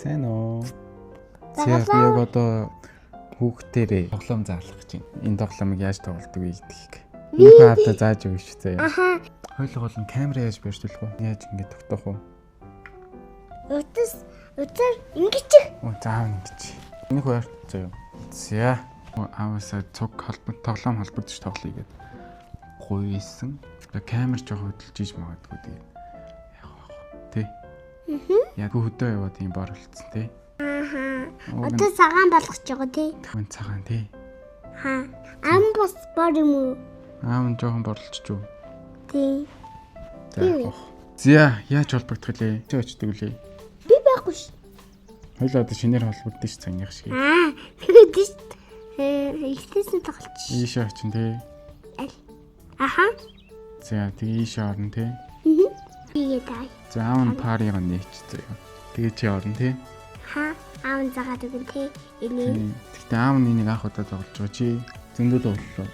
Сайн уу? За би яг одоо хүүхдэрээ тоглоом заалах гэж байна. Энэ тоглоомыг яаж тоглодог вэ гэдгийг. Энэхүү хавтаа зааж өгнө шүү заяа. Аха. Хоёул гол нь камер яаж барьж вэ? Яаж ингэ тогтоох вэ? Утас утаар ингэж. Оо заав ингэж. Энэхүү ойрт заяа. За. Ааваасаа цуг холбог тоглоом холбогдож тоглоё гэд гуйсан. Одоо камер жоох хөдөлж иж магадгүй тэгээд яах вэ? Тэ? Аа. Яг хөдөө яваад юм бор болцсон тий. Аха. Одоо цагаан болгож байгаа тий. Тэгвэл цагаан тий. Ха. Ам бас бор юм уу? Аав нь жоохон борлцож юу? Тий. За яах вэ? За яаж холбогдох лээ? Чи очдөг лээ? Би байхгүй ш. Хоёлаа одоо шинээр холбогдсон ш цагных шиг. Аа, тэгээд ш. Ихтэйс нь тоглолч. Ийшээ очин тий. Аль. Аха. За тэгээ ийшээ орно тий. Тэгээд аа. За аав нь парыг нээч заяа. Тэгээ чи орно тий. Ха. Аав нь загаад өгөн тий. Энийг Гэхдээ аав нь энийг анх удаа тоглож байгаа чи зөндөө тоглолоо.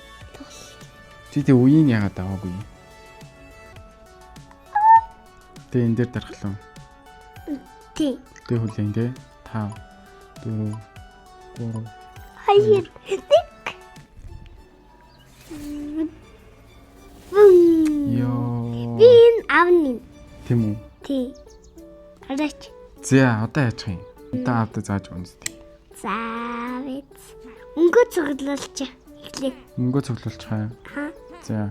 Чи тэг үеийг яагаад аваагүй юм? Тэг энэ дээр дарахлаа. Тий. Тэг хүлээн тий. 5 4 3 2 1. Йоо. Би энэ аав нь. Тийм үү? Тий. Хараач. За одоо яачих юм? Одоо аавдаа зааж өгнө зү. За вэц. Мөнгө цуглуулч. Эхлээд. Мөнгө цуглуулчих аа. Ха. За.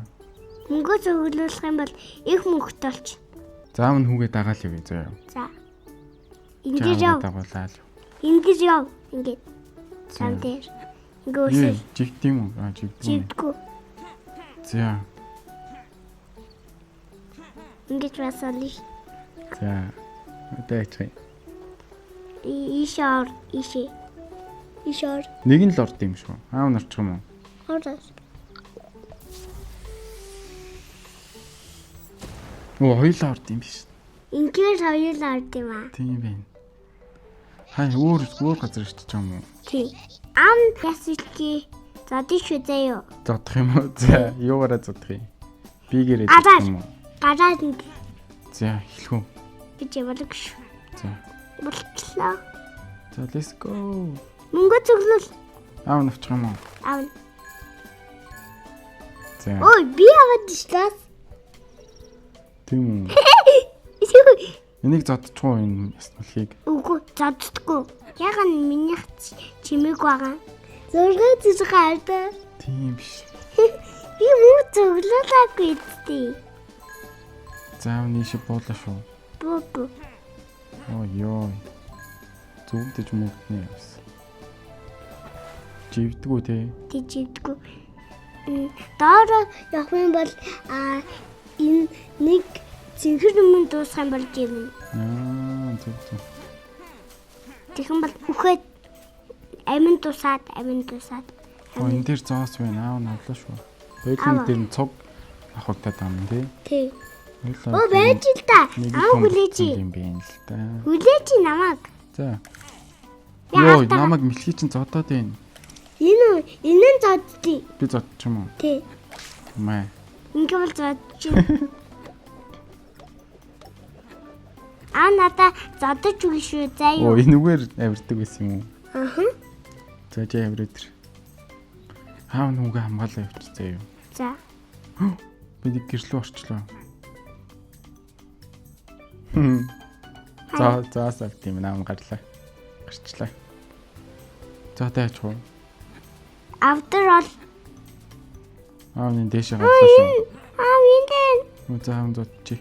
Мөнгө цуглуулах юм бол их мөнгөтэй болчих. За аав нь хүүгээ дагаал явъя заяа. За. Энэ дээр яв. Дагуулаад. Энэ дээр яв. Ингээд. Зам дээр. Ингээ өсөл. Жигд юм уу? Аа жигдгүй. Жигдгүй. За. Ингэж бас олно. За. Одоо яачих юм? Ийшээ ор, ийшээ. Ийшээ ор. Нэг нь л орд юм шүү. Аав нь орчих юм уу? Ор. Оо хоёулаа орд юм биш. Ингээр хоёулаа орд юм аа. Тийм байна. Хай өөр өөр газар ирчих юм уу? Тийм. Ам ясвэлки зодчих шүү заяо. Зодох юм уу? За, юугаараа зодох юм? Бигээрээ зодох юм уу? Гараад ингэ. За, хэлэх үү? Би явуулах шүү. За. Болчлоо. За, let's go. Мөнгө цуглуул. Аав навчих юм уу? Аав. За. Ой, би аваад ишлээ. Тийм үү? Энийг зодчих уу энэ ясмалхийг? Үгүй, зоддоггүй. Яг нь минийх чимээг байгаа. 6 6 ардаа. Тийм биш. Би мөнгө цуглуулаагүй үстий. За, нийш буулаа шүү. Буу буу. Оо ёо. Зүгдэж мөгднө явсан. Живдгүү те. Тий живдгүү. Доор явах юм бол а энэ нэг цэнхэр өмнө дуусах юм бол живнэ. Аа зөв зөв. Тэгхэн бол үхээд амин дуусаад амин дуусаад. Оо энэ дээр зоос байна. Аав навлаа шүү. Хоёулын дээр нь цуг авахтаад байгаа юм тий. Тий. Оо байж л та. Аа хүлээж. Юм бэ л та. Хүлээж намайг. За. Йоо намайг мэлхий чинь зодоод байна. Энэ энэ нь зоддیں۔ Би зодчих юм уу? Тий. Маа. Ингээ бол зодчих. Аа надаа зодож өгнө шүү заа юу. Оо энэгээр авирдаг байсан юм уу? Аа. За жаа авираад ир. Аав нүгэ хамгаалаа явчих заа юу. За. Би нэг гэрлүү орчлоо. За заас авт юм наам гарлаа. Гарчлаа. За таачих уу? Авдар ол. Аав нь дээшээ гарлаа шүү. Аав энэ. За аав зодчих.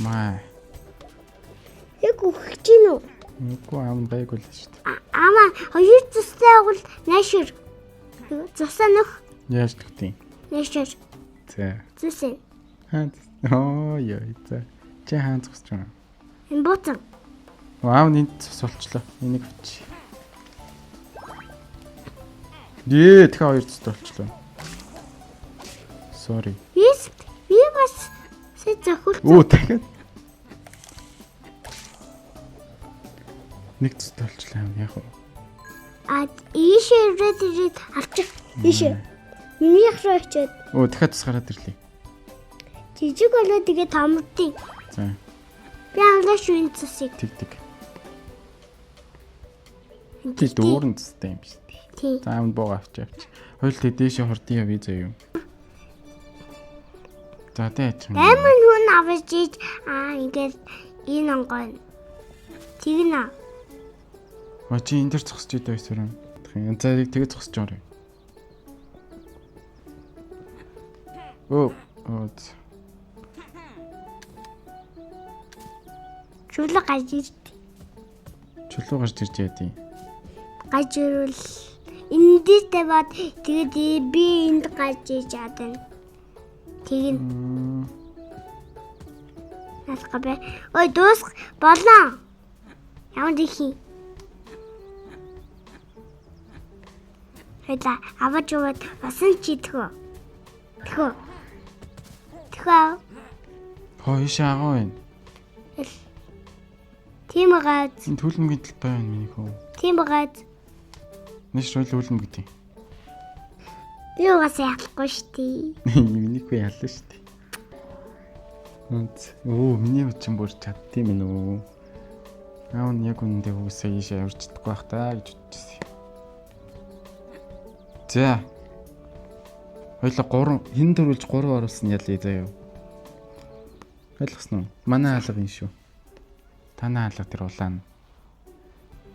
Маа. Яг үхэж гин үү? Үгүй аав нь гайгүй л шүү дээ. Аама хоёр цустай агуул наашир. Цусаа нөх. Яаж нөхдөг юм? Наашир. За. Цусаа. Хаа. Оо ёо. За. Чи хаан зогсож байгаа? Энэ бууцан. Аав нь энд цус болчлоо. Энийг авчи. Ээ, дахиад хоёр цустай болчлоо. Sorry. Би бас сая зохиолцсон. Оо дахиад. Нэг цустай болчлоо юм яг уу. А ийшээ ирээд ирээд авчих. Ийшээ. Минийх рүү очиод. Оо дахиад цус гараад ирлээ. Жижиг болоо тэгээ томордیں۔ За, Би авлаа шүү энэ цусыг. тэг тэг. Тий дүүрэн цустай юм шүү дээ. Тий. За аав нь бууга авч явч. Хоёул тэ дээшээ хурдан явъя заяа. За тэ яачих юм. Амар хүн авч иж ингээд энэ онгой. Тэгнэ. Ва чи энэ дэр зогсож идэв байсан юм. За яг тэгээ зогсож орё. Оо, оо. Чулуу гарч ирд. Чулуу гарч ирж яа дий. Гарч ирвэл энэ дээр тавиад тэгээд би энд гарч иж чадна. Тэгнэ. Наалга бай. Ой дуусах болоо. Ямар дэх юм? Хайла аваж яваад басан чи тхөө. Тхөө. Тхөө. Хоо ийшээ агуу байна. Тийм байгааз. Энэ төлөмгийн талбай байна миний хөө. Тийм байгааз. Нэш ройл төлөм гэдэг. Би угаасаа ялахгүй шүү дээ. Миний хөө яллаа шүү дээ. Үнц. Өө миний хүчин бүр чаддсан юм үү? Аав нь яг үнэндээ хүүсээ ийшээ аварч чадахгүй байх таа гэж бодчихсон. За. Хоёлаа 3 хин дөрвөлж 3 оруулсан ялъя заяа. Ойлгосон уу? Манай алга энэ шүү. Танай алга тэр улаан.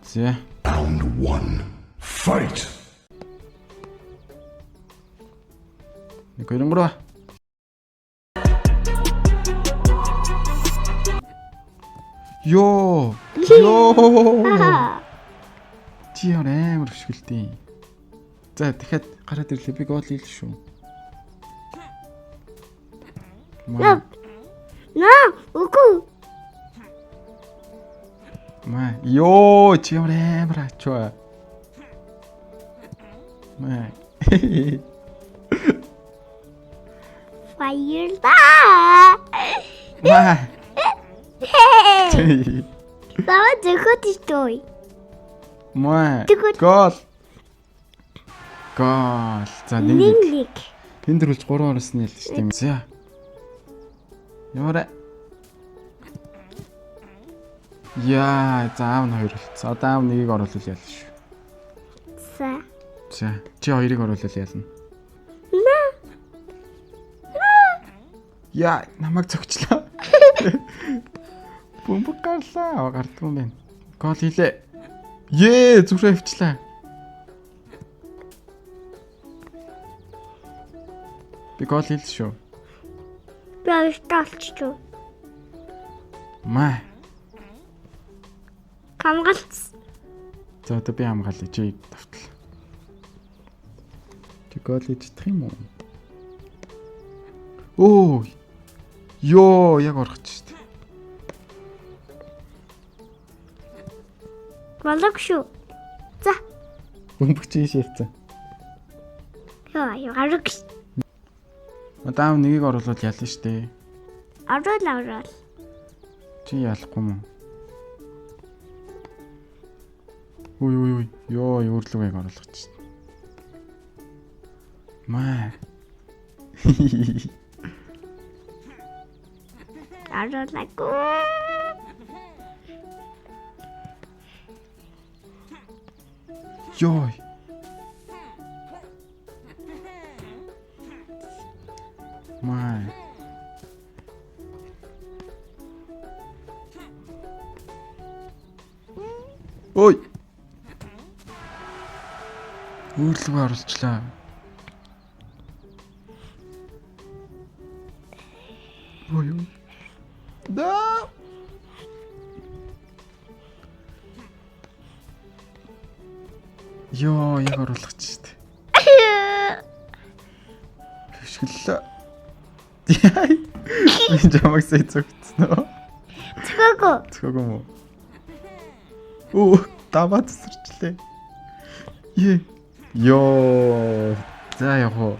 За. Round one. Fight! 1 2 3. Йоо. Йоо. Чи ямар амар өшгөлтэй. За дахиад гараад ирлээ. Би гол хийл шүү. Маа. Наа, үгүй. Маа. Йоо, чи ямар амар ачаа. Маа. Баярлаа. Маа. Баа зөхөд шүү. Маа. Тэгвэл- Гол. Гол. За нэг Нэг нэг. нэг. Энд дөрвөлж 3 оруулсан ял шүү дээ. За. Ямар Яа, за аав нь хоёр болцсон. Одоо аав нэгийг оруулал ялна шүү. За. За, чи хоёрыг оруулал ялна. Наа. Яа, намайг цогчлоо. Бөмбөг гарлаа. Гардгүй юм байна. Гол хийлээ. Ее, зүрхээ хвчлээ. Би гол хийлээ шүү. Би хоёртой олчихжээ. Маа. Хамгаалц. За одоо би хамгаалъя. Чи тавтал. Чи гол хийж чадах юм уу? Оо. Йоо, яг орох ч шүү дээ. Болог шүү. За. Бөмбөг чи ийш явцсан. Йоо, юу гараг. Одоо аав нэгийг оруулаад ялна шүү дээ. Орол орол. Чи ялахгүй мó? Үй үй үй. Йоо, өөрлөгөө яг оруулах чи. Маа. Оруулаагүй. Йоо. Маа. Ой. Өөрлөгөө оруулчлаа. Ой. Ой. Да. Йоо, яг оруулах ч шүү дээ. Бишгэлээ. Би жамаг сая зүгтсэн үү? Цохиогүй. Цохиогүй юм уу? Оо, даваа тесэрчлээ. Е. Йоо. За яг уу.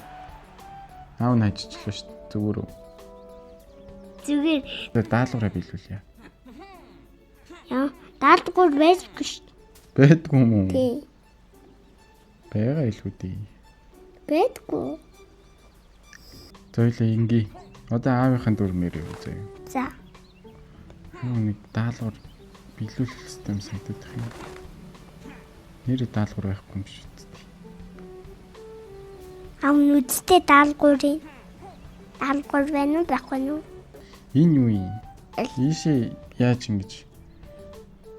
Аав нь хайжчлаа шүү дээ. Зүгээр үү? Зүгээр. Тэгээ даалгавраа биелүүлье. Яа, даалгавар байдаггүй шүү. Байдгүй юм уу? Тий. Бага илүү дээ. Байдаггүй. Зөөлөө инги. Одоо аавынхаа дүрмээр юу заяа. За. Юу нэг даалгавар биелүүлэх систем санагдах юм. Нэр даалгавар байхгүй юм шүү дээ. Ам нүдтэй даалгаврын даалгавар байна уу байхгүй юу? Энэ юу юм? Ийшээ яаж ингэж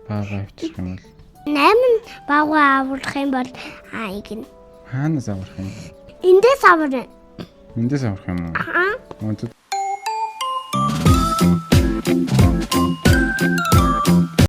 баага авчрах юм бол 8 баагаа аврах юм бол аа игэн. Хаанаас аврах юм? Эндээс аврах. Эндээс аврах юм уу? Аа. Оо.